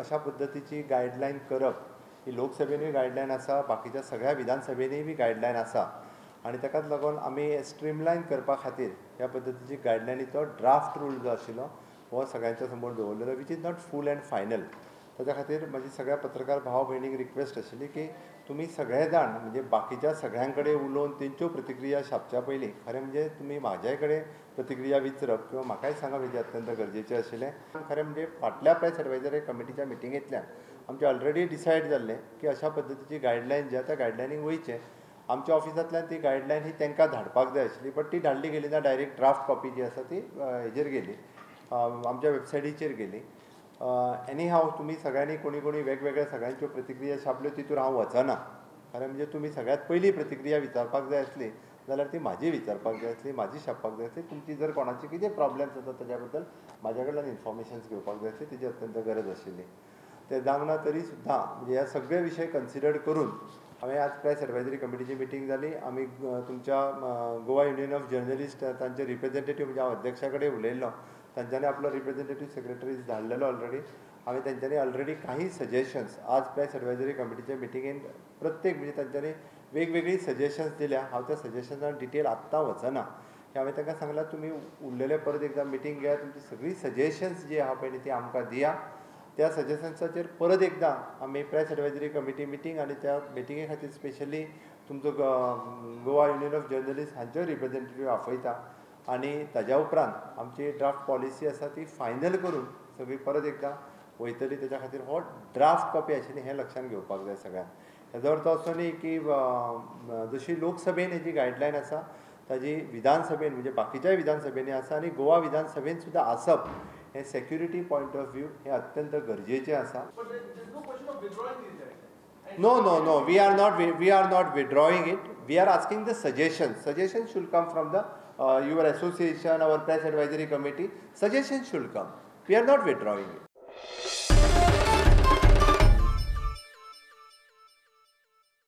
अशा पद्दतीची गायडलायन करप ही लोकसभेनूय गायडलायन आसा, बाकीच्या सगळ्या विधानसभेनूय बी गायडलायन आसा आनी ताकाच लागून आमी स्ट्रीमलायन करपा खातीर ह्या पद्दतीची गायडलायनीचो ड्राफ्ट रूल जो आशिल्लो हो सगळ्यांच्या समोर दवरलेलो, which is not full and final. ताच्या खातीर म्हजी सगळ्या पत्रकार भाव भयणीक रिक्वेस्ट आशिल्ली की तुमी सगळे जाण म्हणजे बाकीच्या सगळ्यां कडेन उलोवन तेंच्यो प्रतिक्रिया छापच्या पयलीं खरें म्हणजे तुमी म्हाज्या कडेन प्रतिक्रिया विचारप किंवा म्हाकाय सांगप हेजें अत्यंत गरजेचें आशिल्लें. खरें म्हणजे फाटल्या प्रेस एडवायजरी कमिटीच्या मिटिंगेंतल्यान आमचें ऑलरेडी डिसायड जाल्लें की अशा पद्दतीची गायडलायन जी आसा त्या गायडलायनीक वयचें. आमच्या ऑफिसांतल्यान ती गायडलायन ही तांकां धाडपाक जाय आशिल्ली, बट ती धाडली गेली ना, डायरेक्ट ड्राफ्ट कॉपी जी आसा ती हेजेर गेली, आमच्या वेबसायटीचेर गेली. एनी हाव तुमी सगळ्यांनी कोणी कोणी वेगवेगळ्या सगळ्यांच्यो प्रतिक्रिया छापल्यो तितूर हांव वचना. खरें म्हणजे तुमी सगळ्यांत पयली प्रतिक्रिया विचारपाक जाय आसली जाल्यार ती म्हाजी विचारपाक जाय आसली, म्हाजी छापपाक जाय आसली. तुमची जर कोणाची कितें प्रॉब्लम्स आसा ताच्या बद्दल म्हाज्या कडल्यान इन्फॉर्मेशन्स घेवपाक जाय आसली, तेजी अत्यंत गरज आशिल्ली. तें जावंक ना तरी सुद्दां म्हणजे ह्या सगळे विशय कन्सिडर करून हांवें आज प्रेस एडवायजरी कमिटीची मिटींग जाली. आमी तुमच्या गोवा युनियन ऑफ जर्नलिस्ट तांचे रिप्रेझेंटेटीव म्हणजे हांव अध्यक्षा कडेन उलयल्लो, तांच्यांनी आपलो रिप्रेझेंटेटीव सेक्रेटरीज धाडलेलो ऑलरेडी. हांवें तांच्यांनी ऑलरेडी काही सजेशन्स आज प्रेस एडवायजरी कमिटीच्या मिटिंगेन प्रत्येक म्हणजे तांच्यांनी वेगवेगळी सजेशन्स दिल्या. हांव त्या सजेशन्सान डिटेल आत्तां वचना. हांवें तांकां सांगलां तुमी उरलेले परत एकदां मिटींग घेयात, तुमची सगळीं सजेशन्स जी आहा पळय न्ही ती आमकां दिया. त्या सजेशन्साचेर परत एकदां आमी प्रेस एडवायजरी कमिटी मिटींग आनी त्या मिटिंगे खातीर स्पेशली तुमचो गोवा युनियन ऑफ जर्नलिस्ट हांच्यो रिप्रेझेंटेटीव आपयता आनी ताज्या उपरांत आमची ड्राफ्ट पॉलिसी आसा ती फायनल करून सगळी परत एकदां वयतली. ताच्या खातीर हो ड्राफ्ट कॉपी आशिल्ली हें लक्षांत घेवपाक जाय सगळ्यांक. हेजो अर्थ असो न्ही की जशी लोकसभेन हेजी गायडलायन आसा ताजी विधानसभेन म्हणजे बाकीच्याय विधानसभेनी आसा आनी गोवा विधानसभेन सुद्दां आसप हें सेक्युरिटी पॉयंट ऑफ व्यू हें अत्यंत गरजेचें आसा. No, no, no. We are not withdrawing it. We are asking the suggestions. Suggestions should come from the your association, our press advisory committee. Suggestions should come. We are not withdrawing it.